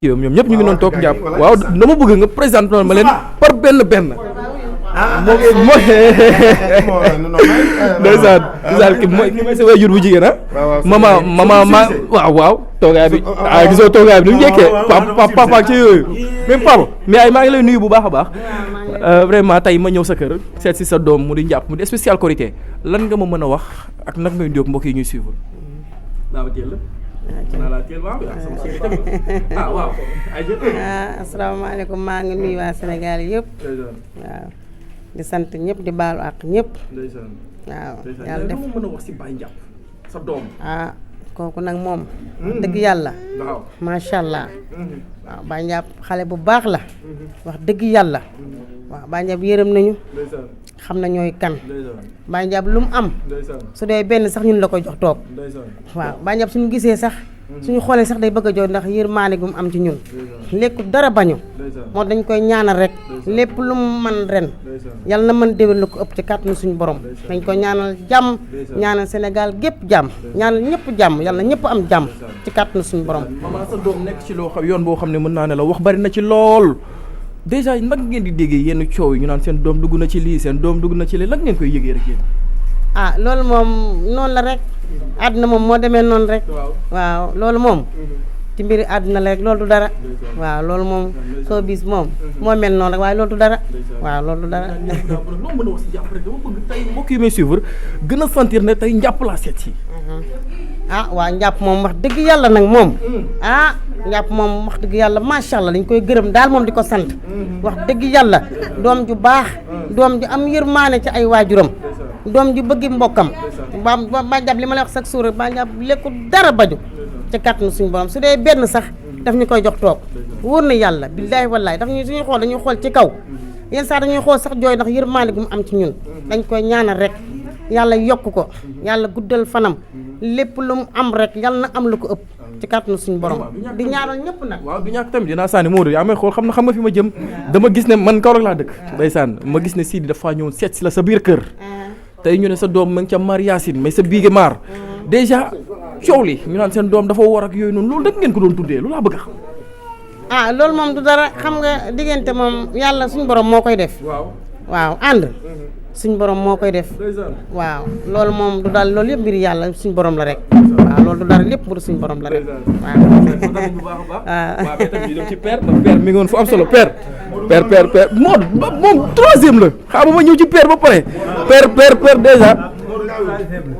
yow ñoom ñëpp ñu ngi doon toog njàpp waaw dama bëgg nga présenté ma leen par benn ndeysaan ki may sa waajur bu jigéen mama waaw toogaay bi gisoo toogaay bi ni mu njëkkee papa ci yooyu même papa mais ay maa ngi lay nuyu bu baax a baax vraiment tey ma ñëw sa kër seet si sa doom mu di njàpp mu di spécial Korité lan nga ma mën a wax ak nag ngay nuyoo mbokk yi ñuy suivre asalaamaaleykum maa ngi nuyu waa Sénégal yëpp waaw di sant ñëpp di baalu ak ñëpp waaw yàlla def mën a wax si Baye Ndiap sa doom kooku nag moom dëgg yàlla macha allah waaw Baye Ndiap xale bu baax la wax dëgg yàlla waaw Baye Ndiap yërëm nañu xam na ñooy kan Baye Ndiap lu mu am su dee benn sax ñun la koy jox toog waaw Baye Ndiap suñu gisee sax suñu xoolee sax day bëgg a jooy ndax yërmaane gu mu am ci ñun lekku dara bañu moo dañ koy ñaanal rek lépp lu mu man ren yàlla na mën déwén la ko ëpp ci kàttanu suñu borom dañ koy ñaanal jàmm ñaanal Sénégal gépp jàmm ñaanal ñëpp jàmm yàlla na ñëpp am jàmm ci kàttanu suñu borom. maman sa doom nekk ci loo xam yoon boo xam ne mën naa ne la wax bari na ci lool déjà nag ngeen di déggee yenn coow yi ñu naan seen doom dugg na ci lii seen doom dugg na ci lii lan ngeen koy yëgee rek yéen. loolu moom noonu la rek àdduna moom moo demee noonu rek waaw loolu moom ci mbiri àdduna la rek loolu du dara waaw loolu moom soo bis moom moo mel noonu rek waaye loolu du dara waaw loolu du dara. loo mën a wax si njàpp rek dama bëgg tey mbokk yi may suivre gën a sentir ne tey njàpp laa seet si. waaw njàpp moom wax dëgg yàlla nag moom njàpp moom wax dëgg yàlla macha allah dañ koy gërëm daal moom di ko sant wax dëgg yàlla doom ju baax doom ju am yërmaane ci ay waajuram doom ju bëgg mbokkam ba Ndiap li ma lay wax chaque jour ba Ndiap lekku dara baju ci kàttanu suñu borom su dee benn sax daf ñu koy jox toog wóor na yàlla billaahi wallaahi daf ñu suñuy xool dañuy xool ci kaw yenn saa dañuy xool sax jooy ndax yërmaane gu mu am ci ñun dañ koy ñaanal rek yàlla yokk ko yàlla guddal fanam lépp lu mu am rek yàlla na am lu ko ëpp ci kàttanu suñu borom di ñaanal ñëpp nag. waaw du ñàkk tamit dinaa sànni Modou yaa may xool xam nga fi ma jëm dama gis ne man Kaolack laa dëkk ndeysaan ma gis ne Sidi dafa ñëwoon seet si la sa biir kër tey ñu ne sa doom ma ngi ca Mar Yacine mais sa biige maar déjà coow li ñu naan seen doom dafa war ak yooyu noonu loolu da ngeen ko doon tuddee loolu laa bëgg a xam. loolu moom du dara xam nga diggante moom yàlla suñu borom moo koy def. waaw ànd. suñu borom moo koy def. waaw loolu moom du daal loolu yëpp mbir yàlla suñu borom la rek. waaw loolu du dara lépp mbir suñu borom la rek. waaw mais tamit ñu dem ci père mi ngi woon fu am solo père moom troisième la xam ma ñëw ci père ba pare père déjà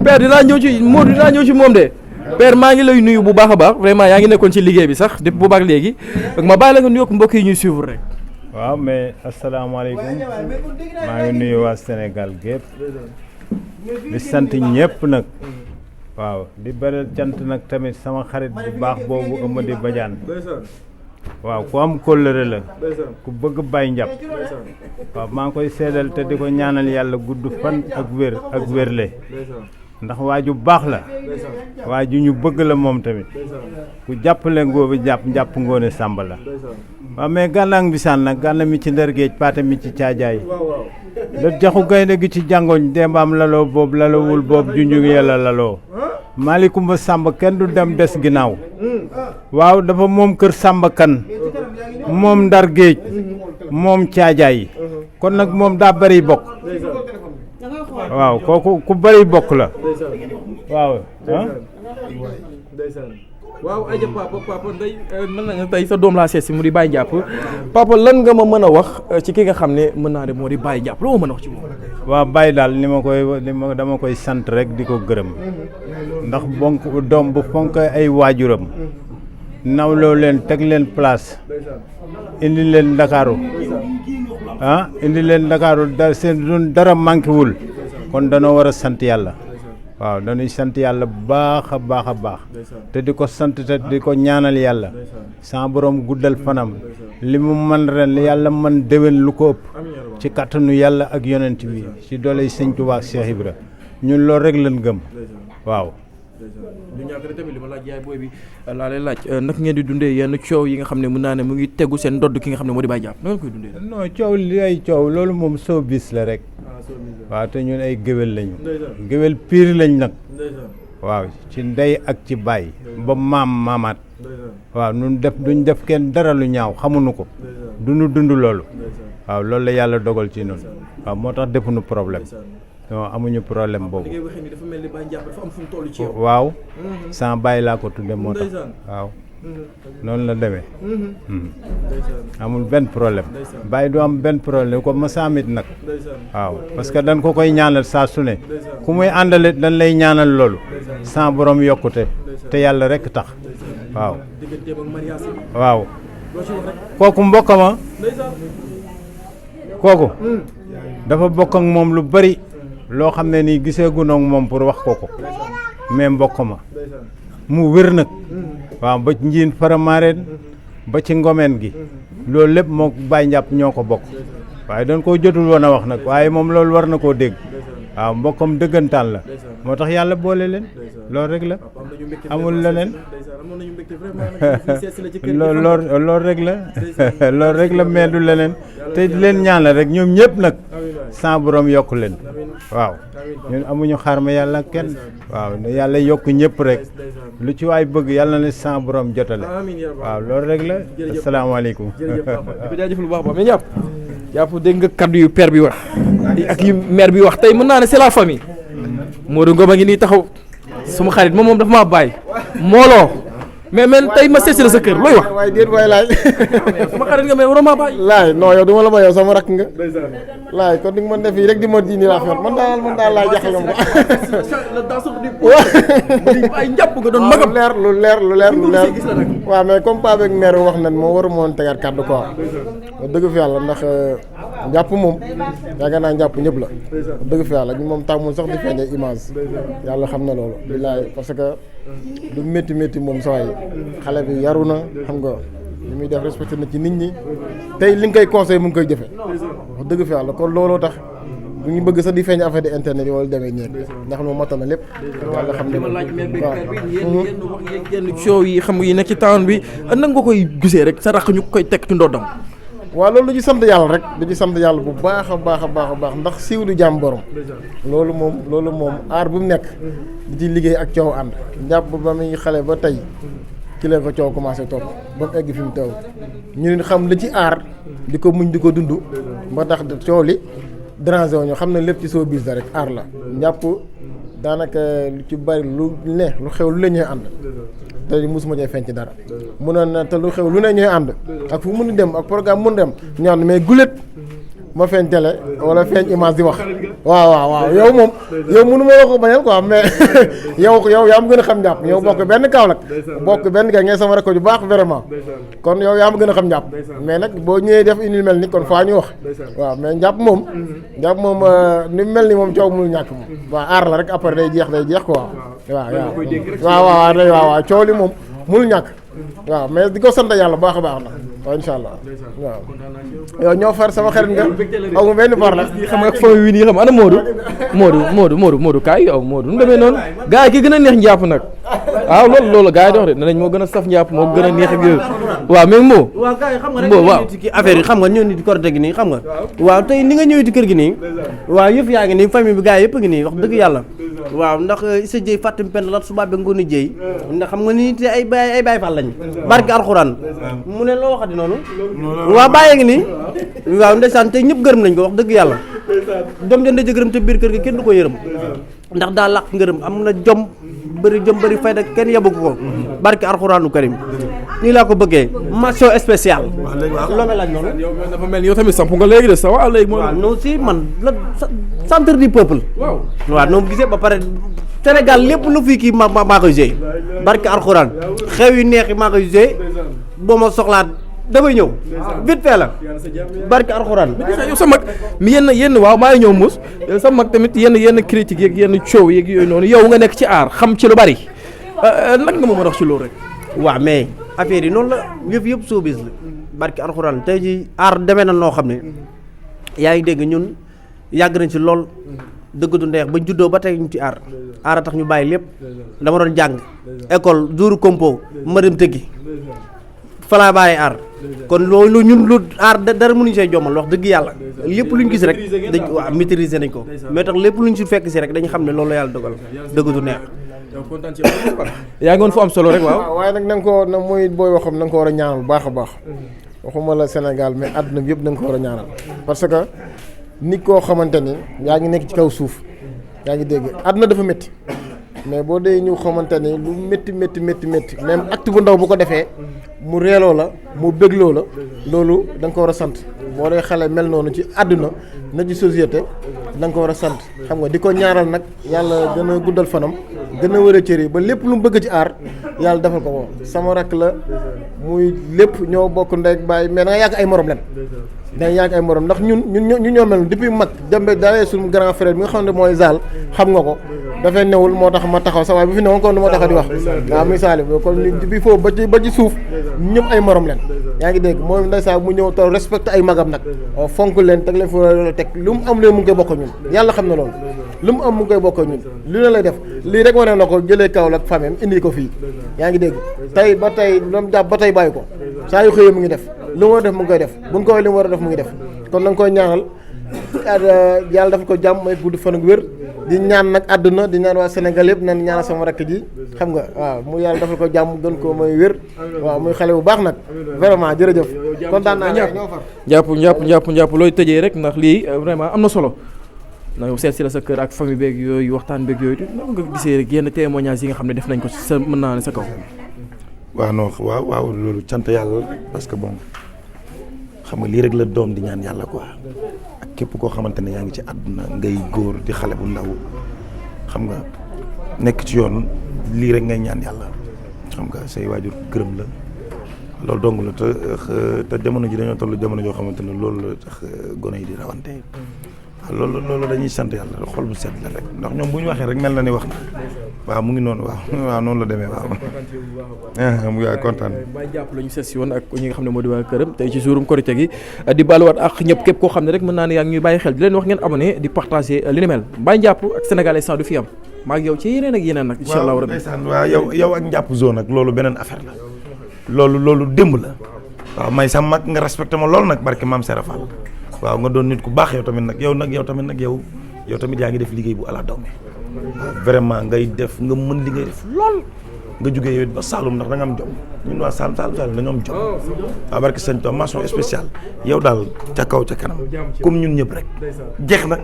père dinaa ñëw ci Modou dinaa ñëw ci moom de père maa ngi lay nuyu bu baax a baax vraiment yaa ngi nekkoon ci liggéey bi sax depuis boobaak léegi ma bàyyi la nga nuyoog mbokk yi ñuy suivre rek. waaw mais asalaamaaleykum maa ngi nuyu waa Sénégal gépp di sant ñëpp nag waaw di beral cant nag tamit sama xarit bu baax boobu Amady Badiane waaw ku am kóllëre la ku bëgg Baye Ndiap waaw maa ngi koy seedal te di ko ñaanal yàlla gudd fan ak wér ak wérle ndax waa ju baax la waa ju ñu bëgg la moom tamit ku jàppale ngóobi jàpp ngoone sàmb la waaw mais gànnaang bisaan nag gànna mi ci ndër géej paate mi ci caajaay la jaxu gaynde gi ci jàngoñ dembaam laloo boobu lalowul boobu junju yàlla laloo maalikumba sàmb kenn du dem des ginnaaw waaw dafa moom kër sàmb kan moom ndar géej moom caajaay kon nag moom daa bari bokk waaw kooku ku bari bokk la waaw waaw aja papa ndey mën na tey sa doom laa seet si mu di Baye Ndiap papa lan nga ma mën a wax ci ki nga xam ne mën naa de moo di Baye Ndiap loo ma mën a wax ci moom. waaw Baye daal dama koy sant rek di ko gërëm ndax bonk doom bu fonk ay waajuram nawloo leen teg leen place indi leen Ndakaaru indi leen Ndakaaru seen dun dara manqué wul kon danoo war a sant yàlla. waaw dañuy sant yàlla bu baax a baax te di ko sant te di ko ñaanal yàlla sa borom guddal fanam li mu man ren yàlla man déwén lu ko ëpp ci kàttanu yàlla ak yonent bi ci dooley Sëñ Tuubaa ak Cheikh Ibra ñun loolu rek lañ gëm waaw. du ñàkk rek tamit li ma laaj yaay booy bi laa lay laaj naka ngeen di dundee yenn coow yi nga xam ne mën naa ne mu ngi tegu seen ndodd ki nga xam ne moo di Baye Ndiap naka koy dundee. non coow li ay coow loolu moom soo bis la rek. waaw te ñun ay géwél lañu. géwél piir lañ nag. waaw ci ndey ak ci baay ba maamaat waaw nun duñ def kenn dara lu ñaaw xamuñu ko duñu dund loolu waaw loolu la yàlla dogal ci noonu waaw moo tax defuñu problème non amuñu problème boobu waaw sans bàyyi laa ko tudde moo tax waaw noonu la demee amul benn problème bàyyi du am benn problème ko ma saamit nag waaw parce que dañ ko koy ñaanal saa su ne ku muy àndale dañ lay ñaanal loolu sans borom yokkute te yàlla rekk tax waaw waaw kooku mbokkama kooku dafa bokk ak moom lu bari loo xam ne nii gisee gunóor moom pour wax ko mais mbokkama mu wér nag waaw ba njiin faramaareen ba ci ngomeen gi loolu lépp moo Baye Ndiap ñoo ko bokk waaye doon koo jotul woon a wax nag waaye moom loolu war na koo dégg waaw mbokkam dëggantaan la moo tax yàlla boole leen loolu rek la amul leneen loolu rek la loolu rek la mais du leneen te di leen ñaanal rek ñoom ñëpp nag sa borom yokk leen waaw ñun amuñu xaar ma yàlla kenn waaw yàlla yokk ñëpp rek lu ci waay bëgg yàlla na sa borom jotale waaw loolu rek la asalaamaaleykum jaajëf lu baax ba mais jàpp dégg nga kaddu yu père bi wax ak yu mère bi wax tey mën naa ne c'est la famille Modou Ngom a ngi nii taxaw suma xarit moom dafa maa bàyyi mooloo mais tey ma seesi la sa kër looy wax waaye déet waay laay suma xarit nga mais waroo maa bàyyi laay non yow du ma la ba yow sama rakk nga laay kon di nga mën def fii rek di ma diini laa fi man daal laay jaxal nga ay njàpp nga doon magam lu leer waaw mais comme paa beeg mère wax nañ moo waru moon tegaat kàddu quoi dëgg fi yàlla ndax njàpp moom yaakaar naa njàpp ñëpp la dëgg fi yàlla ñu moom tàmmul sax di feeñee image yàlla xam na loolu bilaay parce que lu métti moom saway xale bi yaru na xam nga li muy def respecté na ci nit ñi tey li nga koy conseil mu ngi koy jëfe wax dëgg fi yàlla kon looloo tax bu ñu bëgg sax di feeñ affaire de internet yi wala demee ñeeg ndax moom matal na lépp yàlla xam ne waaw yenn show yi xam nga yi nekk ci town bi nan nga koy gisee rek sa raq ñu koy teg ci ndoddam waaw loolu lu ci sant yàlla rek lu ci sant yàlla bu baax a baax ndax siiw du jàmm borom loolu moom aar bu mu nekk di ci liggéey ak coow ànd njàpp ba muy xale ba tey ci la ko coow commencé topp ba mu egg fi mu taw ñu ne xam li ci aar di ko muñ di ko dund ba tax coow li déranger wu ñu xam ne lépp ci soo biis la rek aar la njàpp daanaka lu ci bari lu xew lu la ñuy ànd te mosuma cee feeñ ci dara munoon na te lu xew lu ne ñooy ànd ak fu mun dem ak programme mun dem ñu ànd mais gulet ma feeñ télé wala feeñ image di wax waaw yow moom yow mënu ma la ko bañal quoi mais yow yaa ma gën a xam njàpp yow bokk benn Kaolack bokk benn kay ngay sama rakk ju baax vraiment kon yow yaa ma gën a xam njàpp mais nag boo ñëwee def indi mel ni kon faa ñu wax waaw mais njàpp moom ni mel ni moom coow mënul ñàkk moom waaw aar la rek après day jeex quoi waaw coow li moom mënul ñàkk waaw mais di ko sant yàlla baax a baax na waaw incha allah waaw yow ñoo far sama xarit nga aw ma benn par la xam nga ak famille wi nii xam ana Modou kaay yow Modou nu demee noonu gars yi ki gën a neex njàpp nag waaw loolu gars yi dox de nenañ moo gën a saf njàpp moo gën a neex ak yooyu waaw mais moo waaw gars yi xam nga rek waaw ci affaire yi xam nga ñëw ni di korite gi nii xam nga waaw tey ni nga ñëwee ci kër gi nii waaw yëf yaa ngi nii famille bi gars yi yëpp a ngi nii wax dëgg yàlla waaw ndax Issa Dieye Fatim Penda Lat Suba be Ngoné Dieye ndax xam nga ni te ay Baye Fall lañ barke alxuraan mu ne loo waxati noonu waaw bàyyee ngi nii waaw ndeysaan tey ñëpp gërëm nañ ko wax dëgg yàlla doom jënde jëgërëm te biir kër gi kenn du ko yërëm ndax daa làq ngërëm am na jom bëri fayda kenn yebu ko barke alxuraanu karim nii laa ko bëggee mention spéciale loo may laaj noonu dafa mel ni yow tamit samp nga léegi de sa waa léegi mooy waaw non si man la centre du peuple waaw noonu gisee ba pare Sénégal lépp lu fii kii maa koy joué barke alxuraan xew yu neex yi maa koy joué boo ma soxlaat dafay ñëw vite fait la barke alxuraan yow sa mag mi yenn waaw maa ngi ñëw muus sa mag tamit yenn critique yeeg yenn coow yeeg yooyu noonu yow nga nekk ci aar xam ci lu bari nag nga ma mën a wax ci loolu rek waaw mais affaire yi noonu la yëpp showbiz la barke alxuraan tey ji aar demee na noo xam ne yaa ngi dégg ñun yàgg nañ ci lool dëgg du neex ba juddoo ba tey ñu ci aar a tax ñu bàyyi lépp dama doon jàng école jour compo ma dem tëggi falaa bàyyi aar kon loolu ñun lu aar dara mënuñu see jommal wax dëgg yàlla lépp luñ gis rek dañ waaw maîtriser nañ ko mais tax lépp luñ si fekk si rek dañu xam ne loolu yàlla dogal dëgg du neex yaa ngi woon fu am solo rek waaw. waaye nag na nga ko na mooy booy waxam na nga ko war a ñaanal bu baax a baax. waxuma la Sénégal mais àdduna bi yëpp na nga ko war a ñaanal. parce que nit koo xamante ni yaa ngi nekk ci kaw suuf yaa ngi dégg àdduna dafa métti mais boo dee ñu xamante ni lu métti même acte bu ndaw bu ko defee mu reeloo la mu bégloo la loolu da nga ko war a sant boo dee xale mel noonu ci àdduna na ci société da nga ko war a sant xam nga di ko ñaaral nag yàlla gën a guddal fanam gën a wër a cër yi ba lépp lu mu bëgg ci aar yàlla defal ko ko sama rakk la muy lépp ñoo bokk ndey ak baay mais da nga yàgg ay morom leen da nga yàgg ay morom ndax ñun ñoo mel depuis mag dembe dalee suñu grand frère bi nga xam ne mooy Zal xam nga ko dafay newul moo tax ma taxaw sa waaye bu fi newoon kon du ma taxaw di wax waaw muy Salif kon depuis foofu ba ci suuf ñëpp ay morom leen yaa ngi dégg mooy ndeysaan mu ñëw taw respecté ay magam nag fonk leen teg leen fu teg lu mu am leen mu ngi koy bokk ñun yàlla xam na loolu lu mu am mu ngi koy bokk ñun lu ne lay def lii rek wane na ko jëlee Kaolack famem indi ko fii yaa ngi dégg tey ba tey loolu jàpp ba tey bàyyi ko saa yu xëyee mu ngi def lu mu war a def mu ngi koy def buñ ko li mu war a def mu ngi def kon na nga koy ñaanal yàlla dafa ko jàmm may gudd fan ak wér di ñaan nag àdduna di ñaan waa Sénégal yëpp nañ ñaanal sama rakk ji xam nga waaw mu yàlla dafa ko jàmm gën ko may wér waaw muy xale bu baax nag vraiment jërëjëf kontaan naa ñoo far jàpp looy tëjee rek ndax lii vraiment am na solo na yow seet si la sa kër ak famille beeg yooyu waxtaan beeg yooyu nan nga gisee rek yenn témoignage yi nga xam ne def nañ ko sa mën naa ne sa kaw waaw loolu cant yàlla parce que bon xam nga lii rek la doom di ñaan yàlla quoi ak képp koo xamante ne yaa ngi ci àdduna ngay góor di xale bu ndaw xam nga nekk ci yoon lii rek ngay ñaan yàlla xam nga say waajur gërëm la loolu dong la te jamono ji dañoo toll jamono joo xamante ne loolu la tax gone yi di rawante waaw loolu dañuy sant yàlla xol bu set la rek ndax ñoom bu ñu waxee rek mel na ni wax na waaw mu ngi noonu waaw noonu la demee waaw. mu ngi kontaan. Baye Diap la ñu seet si woon ak ñi nga xam ne moo di waa këram tey ci jourum Korité gi di baaluwaat ak ñëpp képp koo xam ne rek mën naa ne yaa ngi ñuy bàyyi xel di leen wax ngeen abonné di partager li ni mel Baye Diap ak Sénégal instant du fi am maa ngi yow ci yeneen ak yeneen nag. incha allah rabbi waaw yow ak njàpp zone ak loolu beneen affaire la loolu démb la waaw may sa mag nga respecté ma loolu nag barke maam Serap Fall waaw nga doon nit ku baax yow tamit nag yow tamit yaa ngi def liggéey bu ala dawme vraiment ngay def nga mën li ngay def lool nga jógee yow it ba Saloum ndax da nga am jom ñun waa Saloum dañoo am jom waaw barke sëñ Tom mention spéciale yow daal ca kaw ca kanam comme ñun ñëpp rek jeex na.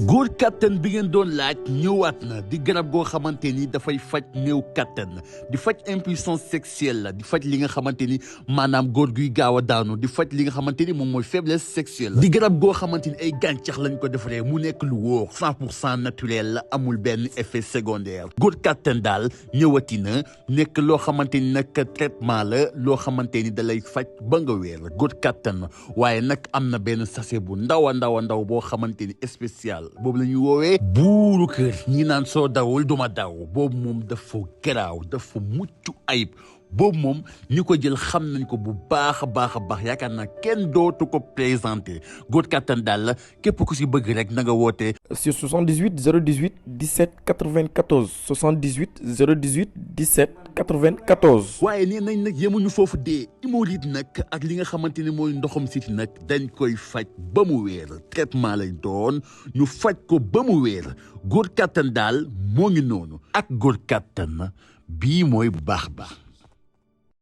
góor kattan bi ngeen doon laaj ñëwaat na di garab goo xamante ni dafay faj néew kattan di faj impuissance sexuelle la di faj li nga xamante ni maanaam góor guy gaaw a daanu di faj li nga xamante ni moom mooy faiblesse sexuelle di garab goo xamante ni ay gàncax lañ ko defaree mu nekk lu wóor 100% naturel la amul benn effet secondaire góor kattan daal ñëwati na nekk loo xamante ni nag traitement la loo xamante ni da lay faj ba nga wéer góor kattan waaye nag am na benn sachet bu ndaw a ndaw boo xamante ni spécial boobu la ñuy woowee buuru kër ñi naan soo dawul duma daw boobu moom dafa garaaw dafa mucc ayib boobu moom ñi ko jël xam nañ ko bu baax a baax yaakaar naa kenn dootu ko présenté góor kattan daal la képp ku si bëgg rek na nga woote sur 78 018 17 94 78 018 17 94. waaye nee nañ nag yemuñu foofu dee hémorroïde nag ak li nga xamante ni mooy ndoxam siti nag dañ koy faj ba mu wéer traitement lay doon ñu faj ko ba mu wéer góor kattan daal moo ngi noonu ak góor kattan bii mooy bu baax.